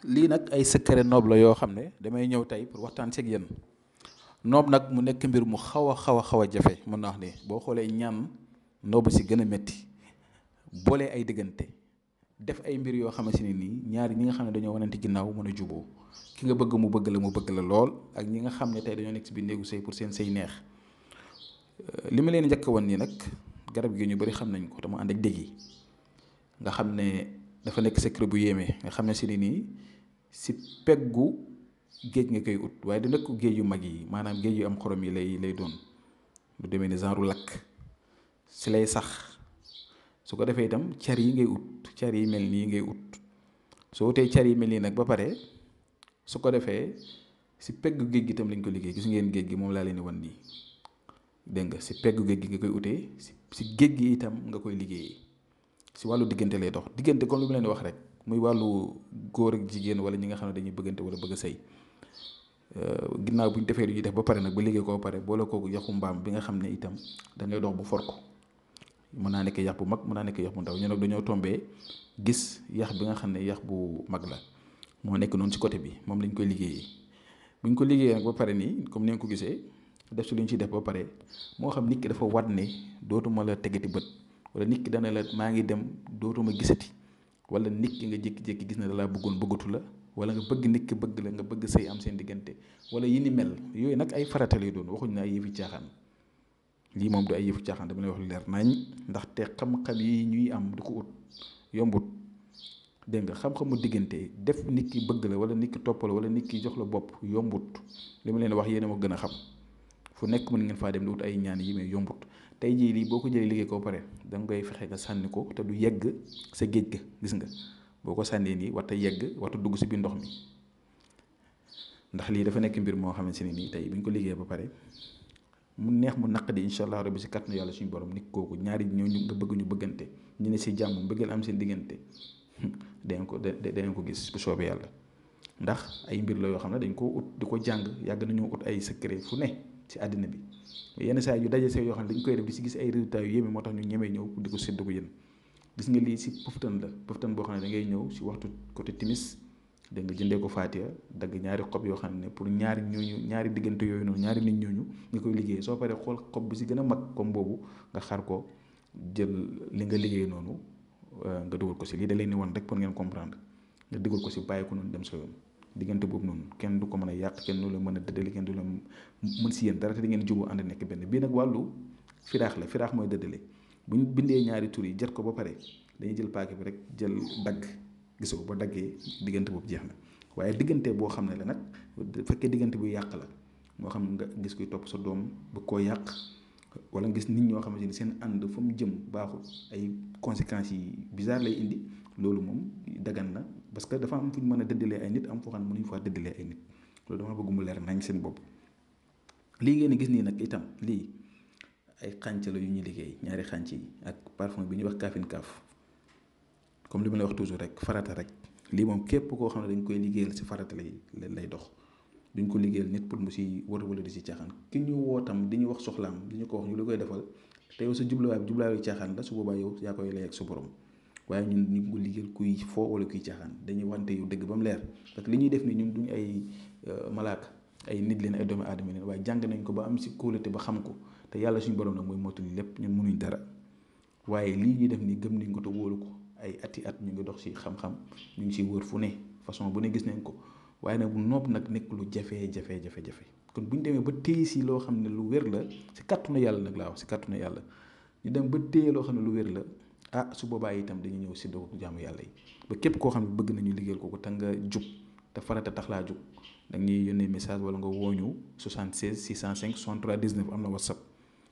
lii nag ay secret noob la yoo xam ne damay ñëw tey pour waxtaan seeg yéen. noob nag mu nekk mbir mu xaw a jafe mën naa wax ne boo xoolee ñaan noobu si gën a métti boole ay diggante def ay mbir yoo xamante ne nii ñaari ñi nga xam ne dañoo wanante ginnaaw mën a juboo ki nga bëgg mu bëgg la lool ak ñi nga xam ne tey dañoo nekk si biir néegu sëy pour seen sëy neex. li ma leen njëkk woon nii nag garab gi ñu bari xam nañ ko te mu ànd ak dégg yi nga xam ne dafa nekk secret bu yéeme nga xam ne si ni nii si peggu géej nga koy ut waaye du nekk géej yu mag yi maanaam géej yu am xorom yi lay doon lu demee ni genre lakk si lay sax su ko defee itam car yi ngay ut car yi mel nii ngay ut soo utee car yi mel nii nag ba pare su ko defee si peggu géej gi itam lañ ko liggéey gis ngeen géej gi moom laa leen di wan nii dégg nga si peggu géej gi nga koy utee si géej gi itam nga koy liggéeyee si wàllu diggante lay dox diggante comme lu mu leen di wax rek muy wàllu góor ak jigéen wala ñi nga xam ne dañuy bëggante wala bëgg a sëy ginnaaw bu ñu defee lu ñuy def ba pare nag ba liggéey ko ba pare boole kooku yaxu mbaam bi nga xam ne itam da ngay dox bu for ko mën naa nekk yax bu mag mën naa nekk yax bu ndaw ñu nag dañoo tombee gis yax bi nga xam ne yax bu mag la moo nekk noonu si côté bi moom lañ koy liggéeyee bu ñu ko liggéeyee nag ba pare nii comme ni nga ko gisee def si lu ñu ciy def ba pare moo xam nit ki dafa wat ne dootuma la tegati bët wala nit ki dana la maa ngi dem dootuma gisati wala nit ki nga jékki-jékki gis na da laa bëggoon bëggatu la wala nga bëgg nit ki bëgg la nga bëgg sëy am seen diggante wala yi ni mel yooyu nag ay farata lay doon waxuñ na ay yëfi caaxaan lii moom du ay yëfu caaxaan dama lay wax lu leer nañ ndaxte xam-xam yi ñuy am di ko ut yombut dégg nga xam-xamu diggante def nit ki bëgg la wala nit ki topp la wala nit ki jox la bopp yombut li ma leen wax yéen a ma gën a xam fu nekk mën ngeen faa dem di ut ay ñaan yi mais yombut tey jii lii boo ko jëlee liggéey ko pare da nga koy fexe nga sànni ko te du yegg sa géej ga gis nga boo ko sànnee nii warta yegg warta dugg si biir ndox mi ndax lii dafa nekk mbir moo xamante ne nii tey bu ñu ko liggéey ba pare mu neex mu naq di incha allah rabbi si kàttanu yàlla suñu borom nit kooku ñaari ñooñu nga bëgg ñu bëggante ñu ne si jàmm bëggal am seen diggante dangeen ko gis bu soobee yàlla ndax ay mbir la yoo xam ne dañ koo ut di ko jàng yàgg nañoo ut ay secret fu ne ci àddina bi yenn saa yu daje see yoo xam ne dañ koy def di si gis ay résultats yu yéeme moo tax ñu ñemee ñëw di ko séddu ko yéen gis nga lii si poftan la poftan boo xam ne da ngay ñëw si waxtu côté timis da nga jëndee ko faatiya dagg ñaari xob yoo xam ne pour ñaari ñooñu ñaari diggante yooyu noonu ñaari nit ñooñu nga koy liggéey soo paree xool xob bi si gën a mag comme boobu nga xar ko jël li nga liggéey noonu nga dugal ko si lii da leen ni wan rek pour ngeen comprendre nga dugal ko si bàyyi ko noonu dem sa yoon diggante boobu noonu kenn du ko mën a yàq kenn du la mën a dëddale kenn du la mën si yéen dara te di ngeen juboo ànd nekk benn bii nag wàllu firaax la firaax mooy dëddale bu ñu bindee ñaari tur yi jot ko ba pare dañuy jël paaka bi rek jël dagg gis ko ba daggee diggante boobu jeex na waaye diggante boo xam ne la nag bu fekkee diggante bu yàq la moo xam nga gis koy topp sa doom ba koo yàq wala nga gis nit ñoo xamante ni seen ànd fa mu jëm baaxul ay conséquences yi bizarre lay indi loolu moom dagan na parce que dafa am fu ñu mën a dëddalee ay nit am foo xam ne mënuñu faa dëddalee ay nit loolu dama bëgg mu leer nañ seen bopp. lii ngeen gis nii nag itam lii ay xànc la yu ñuy liggéey ñaari xànc yi ak parfum bi ñuy wax kaafin kaaf comme li ma lay wax toujours rek farata rek lii moom képp koo xam ne dañ koy liggéeyal si farata lay dox duñ ko liggéeyal nit pour mu si wër wala di si caaxaan ki ñu woo tam di ñu wax soxlaam di ñu ko wax ñu la koy defal te yow sa jubluwaay bi jublaayu caaxaan la su boobaa yow yaa koy lay ak sa borom waaye ñun ñu ngi ko liggéeyal kuy foo wala kuy caaxaan dañuy wante yow dëgg ba mu leer parce que li ñuy def ni ñun duñ ay malaaka ay nit leen ay doomi aadama leen waaye jàng nañ ko ba am si kóolute ba xam ko te yàlla suñu borom nag mooy mottali lépp ñun mënuñ dara waaye lii ñuy def nii gëm nañ ko te wóolu ko ay ati at ñu ngi dox si xam-xam ñu ngi si wër fu ne façon bu ne gis nañ ko waaye nag bu nopp nag nekk lu jafe kon bu ñu demee ba téye si loo xam ne lu wér la si kàttanu yàlla nag laa wax si kàttanu yàlla ñu dem ba téye loo xam ne lu wér la ah su boobaa itam dañuy ñëw si doo jaamu yàlla yi ba képp koo xam ne bëgg nañu liggéeyal ko te nga jub te farata tax laa jub da ñuy yónnee message wala nga wooñu 76 605 63 19 am na whatsapp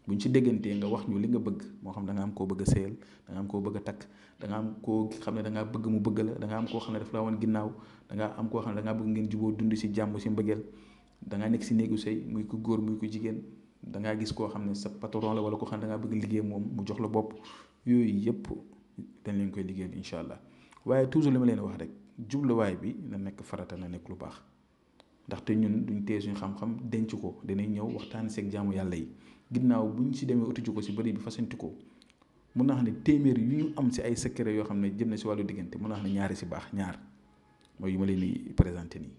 bu ñu ci déggantee nga wax ñu li nga bëgg moo xam da nga am koo bëgg a sëyal da nga am koo bëgg a takk da nga am koo xam ne da ngaa bëgg mu bëgg la da nga am koo xam ne daf la woon ginnaaw da nga am koo xam ne da ngaa bëgg ngeen juboo dund si jàmm si mbëggeel da ngaa nekk si néegu sëy muy ko góor muy ko jigéen da ngaa gis koo xam ne sa patron la wala koo xam ne da ngaa bëgg liggéey moom mu jox la bopp yooyu yëpp dañ leen koy liggéeyal incha allah waaye toujours li ma leen wax rek jubluwaay bi na nekk farata na nekk lu baax ndaxte ñun duñ tee suñu xam-xam denc ko danañ ñëw waxtaan seeg jaamu yàlla yi ginnaaw buñ si demee utuju ko si bëri bi fasanti ko mun naa xam ne téeméer yu ñu am si ay secret yoo xam ne jëm na si wàllu diggante mun naa xam ne ñaari si baax ñaar mooy yu ma leen di présenté nii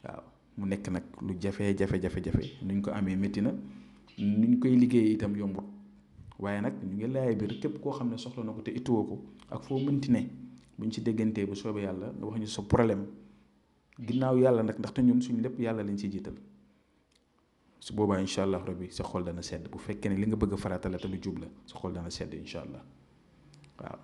waaw mu nekk nag lu jafe nuñ ko amee métti na nuñ koy liggéeyee itam yombut waaye nag ñu ngi laaj biir képp koo xam ne soxla na ko te ittuwoo ko ak foo mënti ne buñ ci déggantee bu soobee yàlla nga wax ñu sa problème ginnaaw yàlla nag ndaxte ñun suñ lépp yàlla lañ ci jiital su boobaa incha allah rabbi sa xol dana sedd bu fekkee ne li nga bëgg a farata la te lu jub la sa xol dana sedd incha allah waaw.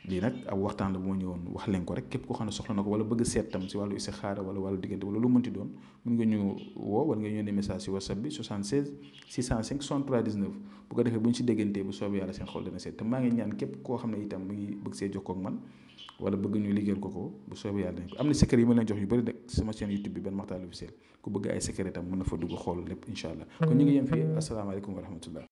lii nag ab waxtaan la bu ma ñëwoon wax leen ko rek képp koo xam ne soxla na ko wala bëgg a seet tam si wàllu istixaara wala wàllu diggante wala lu mënti doon mun nga ñu woo wala nga yónnee message si whatsapp bi 76 605 63 19 bu ko defee bu ñu si déggantee bu soobee yàlla seen xol dana seet te maa ngi ñaan képp koo xam ne itam mu ngi bëgg see jokkoo ak man wala bëgg ñu liggéeyal ko bu soobee yàlla dañ ko am na secret yi ma leen jox yu bëri nag sama chaîne YouTube bi Ben Makhtar l'officiel ku bëgg ay secret tam mën na fa dugg xool lépp incha allah kon ñu ngi yem fii asalaamaaleykum wa rahmatullah